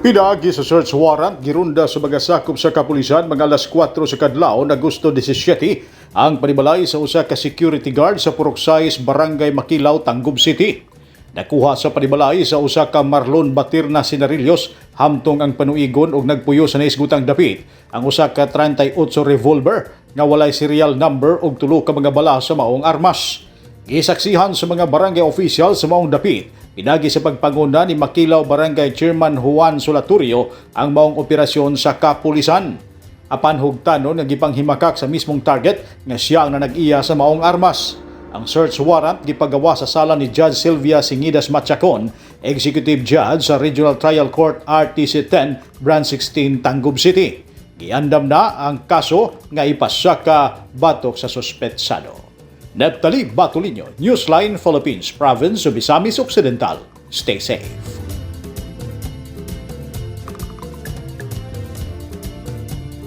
Pinaagi sa search warrant, girunda sa mga sakop sa kapulisan mga alas 4 sa kadlawon, Agosto 17, ang panibalay sa usa ka security guard sa Purok 6, Barangay Makilaw, Tangub City. Nakuha sa panibalay sa usa ka Marlon Baterna Sinarilyos hamtong ang panuigon og nagpuyo sa naisgutang dapit ang usa ka 38 revolver nga walay serial number og tulo ka mga bala sa maong armas. Gisaksihan sa mga barangay official sa maong dapit, pinagi sa pagpanguna ni Makilaw Barangay Chairman Juan Solatorio, ang maong operasyon sa kapulisan. Apan hugtanon nga gipanghimakak sa mismong target nga siya ang nanag-iya sa maong armas. Ang search warrant gipagawa sa sala ni Judge Sylvia Singidas Machacon, Executive Judge sa Regional Trial Court RTC 10, Branch 16, Tangub City. Giandam na ang kaso nga ipasaka batok sa suspetsado. Neptali Batolino, Newsline Philippines, Province of Misamis Occidental. Stay safe.